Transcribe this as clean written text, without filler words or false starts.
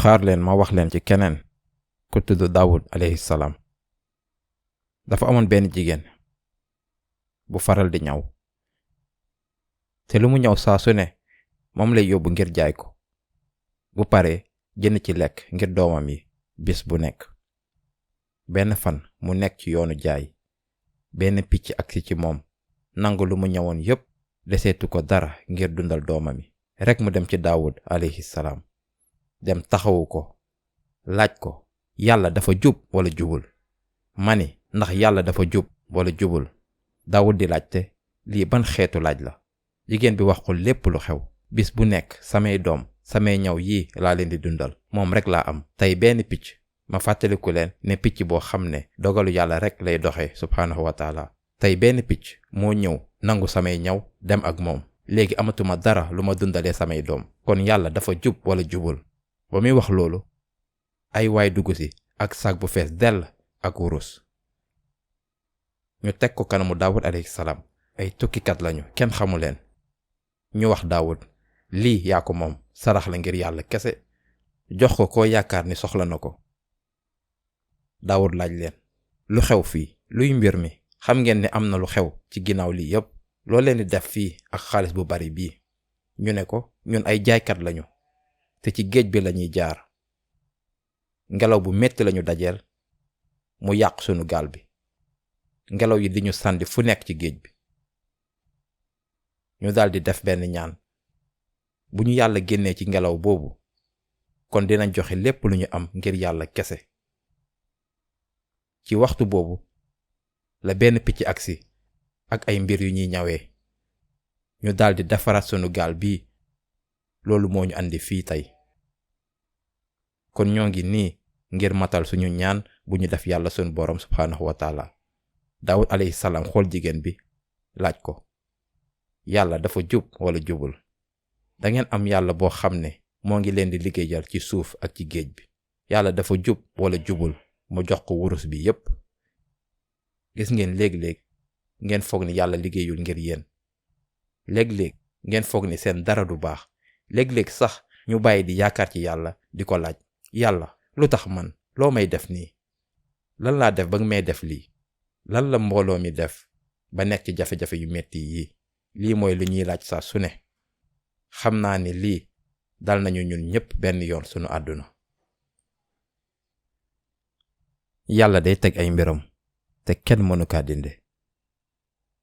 xaar leen ma wax leen ci keneen ku tudd Daawud alayhi salaam. dafa amoon benn jigéen bu faral di ñaw, te lu mu ñaw saa su ne moom lay yóbbu ngir jaay ko, bu paree jënd ci lekk ngir doomam yi bis bu nekk. benn fan mu nekk ci yoonu jaay, benn picc agsi ci moom, nangu lu mu ñawoon yépp, deseetu ko dara ngir dundal doomam yi. rekk mu dem ci Daawud alayhi salaam, dem taxawu ko, laaj ko yàlla dafa jub wala jubul. mani ndax yàlla dafa jub wala jubul. Daawud di laajte lii ban xeetu laaj la. jigéen bi wax ko lépp lu xew. bis bu nekk samay doom, samay ñaw yii laa leen di dundal, moom rekk laa am. tey benn picc, ma fàttaliku leen ne picc boo xam ne dogalu yàlla rekk lay doxe subhaanahu wa taala. tey benn picc moo ñëw nangu samay ñaw dem ak moom. léegi amatuma dara lu ma dundalee samay doom, kon yàlla dafa jub wala jubul. ba muy wax loolu, ay waay dugg si ak sac bu fees dell ak wurus. ñu teg ko kanamu Daawud alayhi salaam. ay tukkikat lañu, kenn xamu leen. ñu wax Daawud, lii yaa ko moom, sarax la ngir yàlla kese, jox ko koo yaakaar ni soxla na ko. Daawud laaj leen, lu xew fii, luy mbir mi? xam ngeen ne am na lu xew ci ginnaaw lii yépp, loo leen di def fii ak xaalis bu bari bii? ñu ne ko, ñun ay jaaykat lañu, te ci géej bi lañuy jaar. ngelaw bu metti lañu dajeel, mu yàq sunu gaal bi. ngelaw yi di ñu sànni fu nekk ci géej bi. ñu daldi def benn ñaan, bu ñu yàlla génnee ci ngelaw boobu, kon dinañ joxe lépp lu ñu am ngir yàlla kese. ci waxtu boobu la benn picc agsi ak ay mbir yu ñuy ñawee. ñu daldi defaraat sunu gaal bii. loolu moo ñu andi fii tey. kon ñoo ngi nii ngir matal suñu ñaan bu ñu def yàlla sunu boroom subhaanahu wa taala. Daawud alayhi salaam xool jigéen bi, laaj ko, yàlla dafa jub wala jubul? dangeen am yàlla boo xam ne moo ngi leen di liggéeyal ci suuf ak ci géej bi. yàlla dafa jub wala jubul mu jox ko wurus bi yépp? gis ngeen léeg-léeg ngeen foog ni yàlla liggéeyul ngir yéen. léeg-léeg ngeen foog ni seen dara du baax. léeg-léeg sax ñu bàyyi di yaakaar ci yàlla di ko laaj, yàlla lu tax man, loo may def nii? lan laa def ba nga may def lii? lan la mbooloo mi def ba nekk ci jafe-jafe yu metti yi? lii mooy li ñuy laaj saa su ne. xam naa ni lii dal nañu ñun ñépp benn yoon sunu àdduna. yàlla day teg ay mbiram te kenn mënu kaa dinde.